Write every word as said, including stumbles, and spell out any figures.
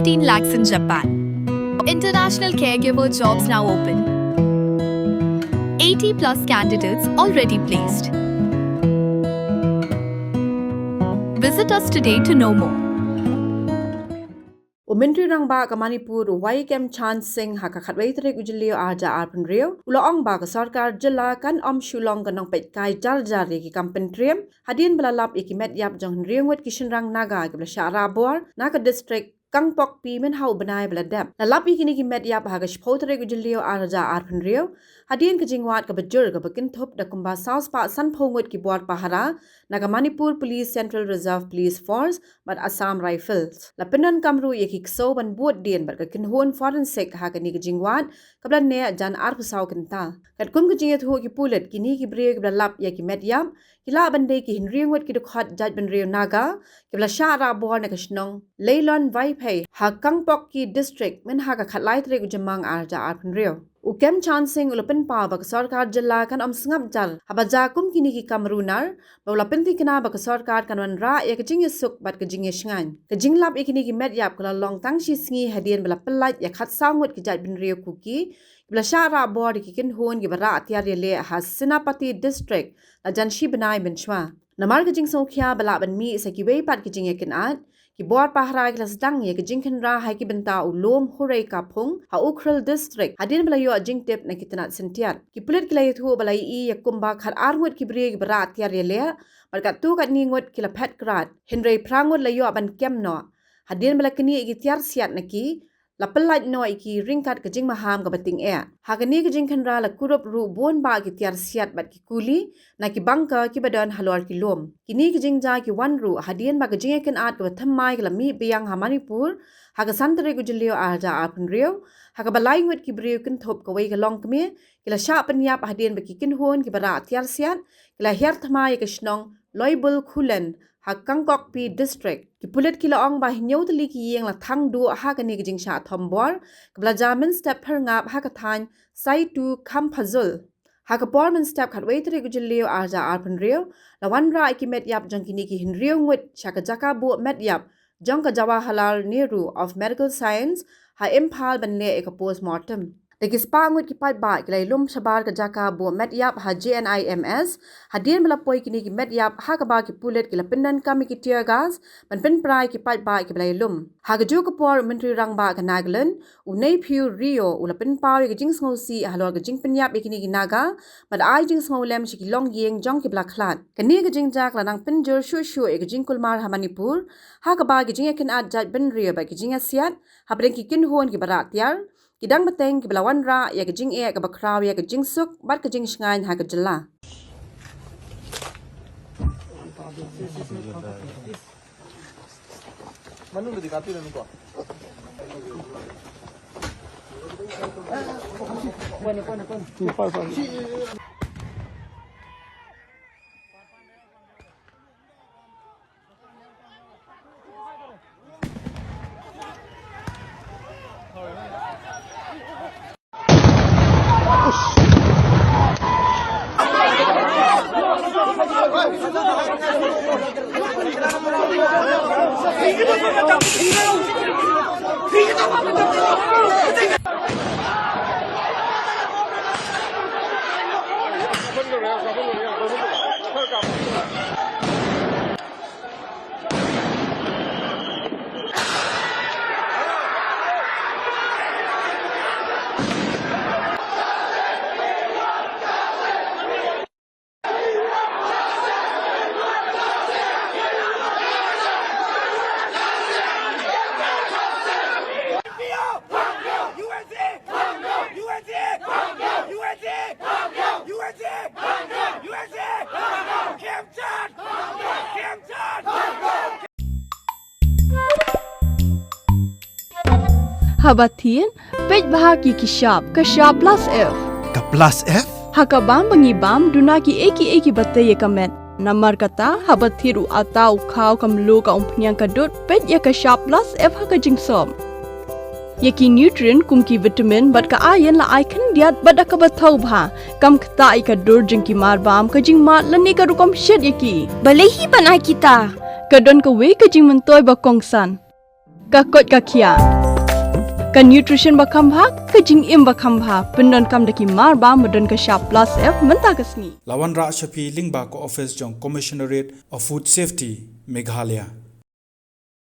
fifteen lakhs in Japan. International caregiver jobs now open. eighty plus candidates already placed. Visit us today to know more. U Myntri Rangbah ka Manipur, u Y Khemchand Singh, ha ka khatwei tarik u Jylliew arhajar arphew, u la ong ba ka sorkar jylla kan ym shu long ka nongpeitkai jar jar ïa ki kam pyntriem, hadien ba la lap ïa ki met ïap jong hynriew ngut ki shynrang Naga kiba la shah rah bor na ka district Kangpokpi mynha u bnai ba la dep. La lap ïa kine ki met ïap ha ka shiphew tarik u Jylliew arhajar arphew, hadien ka jingwad kaba jur kaba kynthup da kumba saw spah sanphew ngut ki bor pahara na ka Manipur Police, Central Reserve Police Force bad Assam Rifles. La pyndonkam ruh ïa ki ksew ban bud dien bad ka kynhun forensic ha kane ka jingwad kaba la neh jan arphew saw kynta. Katkum ka jingïathuh ki pulit, kine ki briew kiba la lap ïa ki met ïap ki lah ban dei ki hynriew ngut ki dkhot jaitbynriew Naga kiba la shah rah bor na ka shnong Leilon Vaiphei ha Kangpokpi District mynha ka khatlai tarik u Jymmang arhajar arphew. U Khemchand Singh u la pynpaw ba ka sorkar jylla kan ym sngap jar haba jia kum kine ki kam runar, bad u la pynthikna ba ka sorkar kan wanrah ïa ka jingïasuk bad ka jingïashngaiñ. Ka jinglap ïa kine ki met ïap ka la long tang shi sngi hadien ba la pyllait ïa khatsaw ngut ki jaitbynriew Kuki kiba la shah rah bor da ki kynhun kiba rah tiar ïaleh ha Senapati District la jan shi bnai mynshuwa. Namar ka jingsngewkhia ba lah ban mih sa kiwei pat ki jingïakynad, ki bor pahara ki la sdang ïa ka jingkhynra ha ki bynta u lum Hurei Kaphung ha Ukhrul District hadien ba la ïoh jingtip na ki tnat syntiat. Ki pulit ki la ïathuh ba la ïohi ïa kumba khatar ngut ki briew kiba rah tiar ïaleh bad katto katne ngut ki la phet krad, hynrei phra ngut la ïoh ban kem noh hadien ba la knieh ïa ki tiar siat na ki, la pyllait noh ïa ki ryngkat ka jingmaham kaba tyngeh. Ha kane ka jingkhynra la kurup ruh bun bah ki tiar siat bad ki kuli na ki bunker kiba don halor ki lum. Kine ki jingjia ki wan ruh hadien ba ka jingïakynad kaba thymmai ka la mih biang ha Manipur ha ka san tarik u Jylliew arhajar arphew, ha kaba lai ngut ki briew kynthup kawei ka longkmie ki la shah pynïap hadien ba ki kynhun kiba rah tiar siat ki la hiar thma ïa ka shnong Loibul Khulen ha Kangpokpi District. Ki pulit ki la ong ba hynñiew tylli ki ïing la thang duh ha kane ka jingshah thombor kaba la jia mynstep phyrngap ha ka thaiñ Saitu Khamphazul. Ha ka por mynstep khatwei tarik u Jylliew arhajar arphew, la wanrah ïa ki met ïap jong kine ki hynriew ngut sha ka jaka buh met ïap jong ka Jawaharlal Nehru of Medical Science ha Imphal ban leh ïa ka postmortem. Da ki spah ngut ki paidbah ki la ïalum shabar ka jaka buh met ïap ha J N I M S hadien ba la poi kine ki met ïap, ha kaba ki pulit ki la pyndonkam ïa ki tear gas ban pynpra ïa ki paidbah kiba la ïalum. Ha kajuh ka por, u Myntri Rangbah ka Nagaland, u Neiphiu Rio, u la pynpaw ïa ka jingsngewsih halor ka jingpynïap ïa kine ki Naga bad ai jingsngewlem sha ki longïing jong kiba la khlad. Kane ka jingjia ka la nang pynjur shuh shuh ïa ka jingkulmar ha Manipur, ha kaba ki jingïakynad jaitbynriew bad ki jingïasiat hapdeng ki kynhun kiba rah tiar ki dang bteng kiba la wanrah ïa ka jingeh kaba khraw ïa ka jingsuk bad ka jingshngaiñ ha ka jylla. Haba thied, peit bha ki ki shap, ka shap plus F. Ka plus F? Ha ka bam ba ngi bam, duna ki ei ki ei kiba tei ïa ka met. Namar kata, haba thied u atta, u khaw, ka mluh, ka umphniang, ka dud, peit ïa ka shap plus F ha ka jingsop. Ïa ki nutrient kum ki vitamin bad ka iron la ai khyndiat bad da kaba thaw bha. Kam ktah ïa ka dur jong ki marbam, ka jingmad lane ka rukom shet ïa ki. Balei hi ban ai kita? Ka don kawei ka jingmyntoi ba kongsan. Ka koit ka khiah, ka nutrition ba kham bha, ka jingim ba kham bha, pyndonkam da ki mar ba ma don ka shap plus F mynta ka sngi. La wanrah sha phi lyngba ka office jong Commissionerate of Food Safety, Meghalaya.